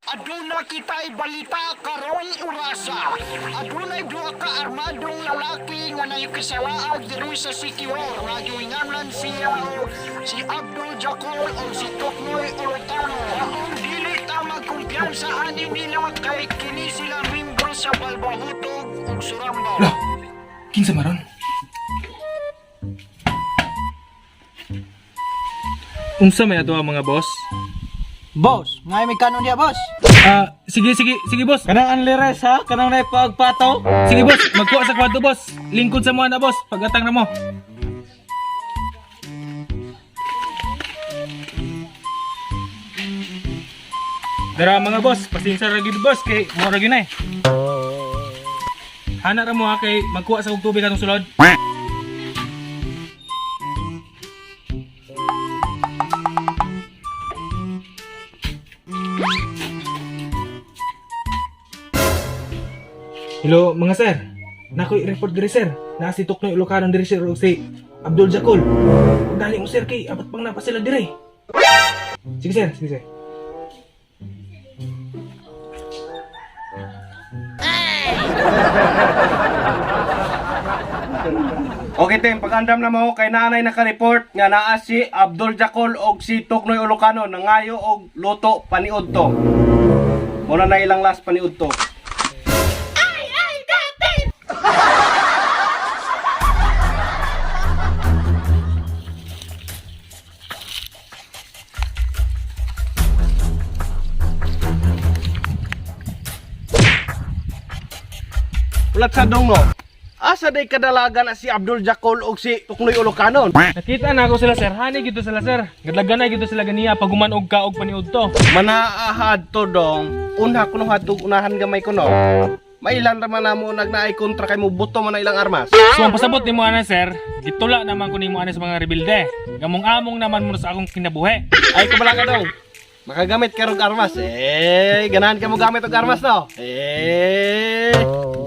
Aduna kita'y balita karong orasa. Adunay duha ka armadong lalaki nga nakisalaag diri sa Siquijor nga giinganlan siya og si Abdul Jakol o si Toknoy Olotano. Maong dili ta magkumpiyansa ani nila kay kini sila membro sa Balbahutog ug Suramba. Lah, kinsa maron? Unsa may ato ang mga boss? Boss, ngay may kanon diya, boss. Ah, sige sige sige boss. Kanang unli rice ha? Kanang naipagpato? Sige boss, magkuha sa kwarto boss. Lingkod sa mga na boss, pagatang na mo. Dara mga boss, pasensya ra gid boss kay mo ra gyud na eh. Hana ra mo ha kay magkuha sa kog tubig atong sulod. Hello mga sir. Nakoy report diri sir. Naa si Tuknoy Ilocano diri sir ug si Abdul Jakol. Dali mo sir kay apat pang napa sila diri. Sige sir, sige sir. Okay team, pag-andam na mo kay nanay naka-report nga naa si Abdul Jakol og si Toknoy Olocano nangayo og luto paniud to. Muna na ilang last paniud to. Ulat sa dong no. Asa day kadalaga na si Abdul Jakol og si Toknoy Olocano? Nakita na ako sila sir. Hani gito sila sir. Gadlagan na gito sila ganiya pag human og kaog paniud to. Manaahad to dong. Unha kuno hatog unahan gamay kuno. Mailan ra man namo nagnaay kontra kay mo buto man na ilang armas. So ang pasabot nimo ana sir, gitula naman ko nimo ana sa mga rebelde. Gamong-among naman mo sa akong kinabuhi. Ay kabala ka dong. Makagamit ka rog armas. Eh, ganahan ka mo gamit og armas no. Eh,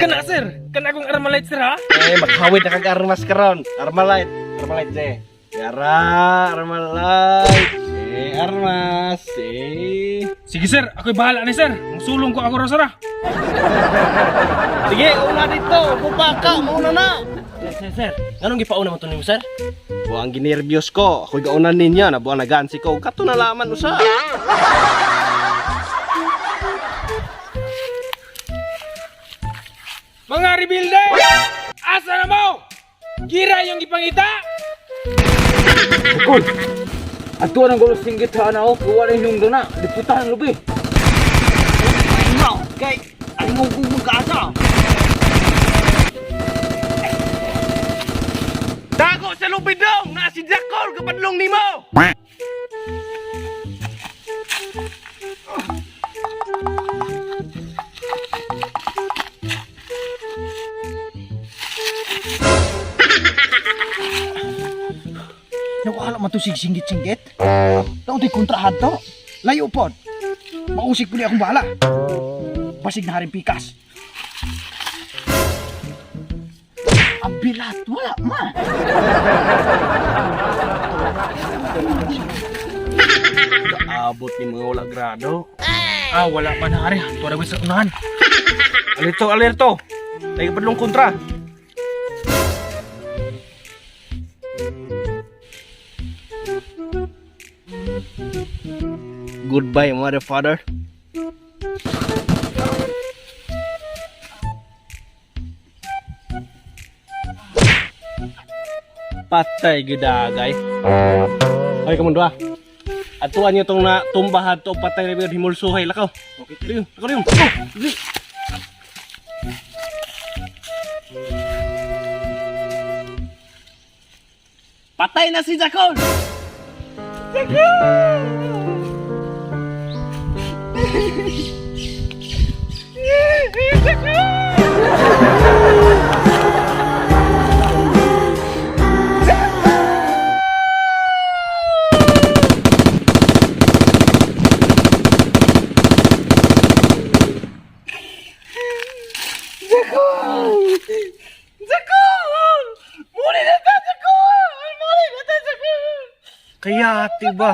Kana sir, kana akong armalite sir ha. eh maghawid na kag armas karon. Armalite, armalite eh. Yara, armalite. Eh, armas. Eh. Sige sir, ako'y bahala ni sir. Musulong ko ako ra sir ha. Sige, una dito. Bupa ka, mauna na. Sir, sir. Anong gipauna mo to nimo, sir? Buang ginervyos ko. Ako'y gaunan ninyo. Nabuang nagansi ko. Kato na laman usa. Mga rebelde! Asa na mo? Gira yung gipangita! Kul! Ato nang gulo singgit ha na ako, wala yung na. Diputahan lubi. No, kay ay mo kung magkaasa. Tago sa lubidong! Na si Jakol kapadlong nimo! Nakuhala man to sig singgit-singgit. Taon to'y kontrahan to. Layo pod. Mausik po ni akong bala. Basig na haring pikas. Ang bilat, wala ma. Abot ni mga wala grado. Ah, wala pa na ari. Tuwa na sa unahan. Alerto, alerto! Ay kapadlong kontra. Goodbye, mother father. Patay gidagay. Ay kamundo ah. Atuan niyo tong na tumbahan to patay na himulsuhay lakaw. Okay, liyo, lakaw liyo. Oh, dali. Patay na si Jakol! Jakol! Muli na ta, Jakol! Muli na ta, Jakol! Kaya, tiba,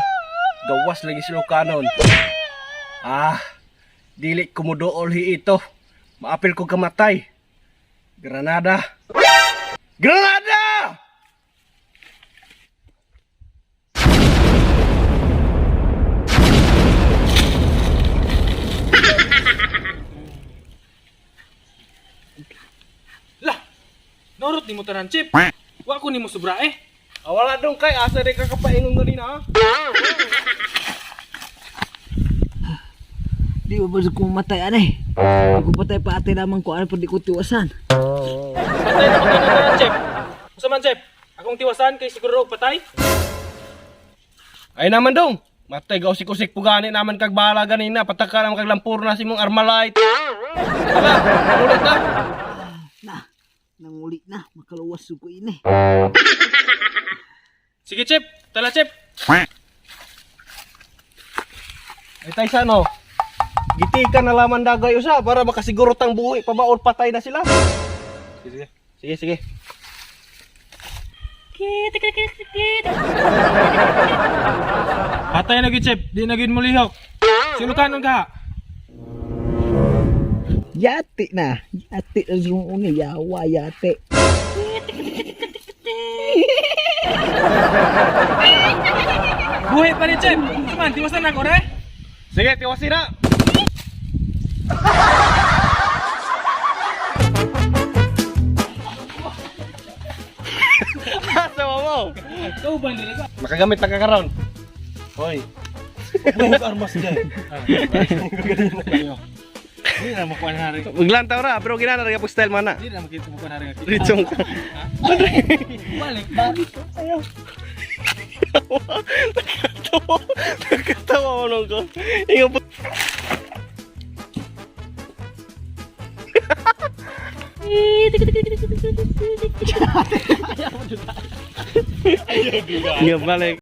gawas lagi si Lucanon. Ah, Dili kumudool hi ito. Maapil ko kamatay. Granada. Granada! Lah. Norot nimo tanan, Chip. Wa ko nimo sobra eh. Ah, wala dong kay asa rin ka kapaingon ganina ha. Di ba ba ko mamatay ane? Ako patay pa ate lamang ko ano pa di ko tiwasan. Patay na ko tanan, Chip. Unsa man, Chip? Akong tiwasan kay siguro og patay. Ay naman dong. Matay gaw usik-usik pugani naman kag bala ganina pataka naman kag lampur na si mong Armalite. Wala, ulit na. Na, nanguli na, makaluwas ko ini. Sige, Chip. Tala, Chip. Ay tay sano. Giti ka na laman dagay usa para makasiguro tang buhi pabaol patay na sila. Sige, Sige, sige. Patay na gyud, Chip. Di na gyud mo lihok. Silukanon ka. Yati na, yati na sa uni, yawa yati. Buhi pa ni Chip. Unsa man, tiwasan na ko re. Sige, tiwasin na. Asa mo? Ikaw ba nila ka? Makagamit lang ka karon. Hoy. Buhi armas dyan. Di na makuha na hari. Maglantaw ra pero ginana ra gyud style man na. Di na makita makuha na hari. Ritsong ka. Balik, balik. Nakatawa. Nakatawa mo nung ko. Ingat po. Ingat balik.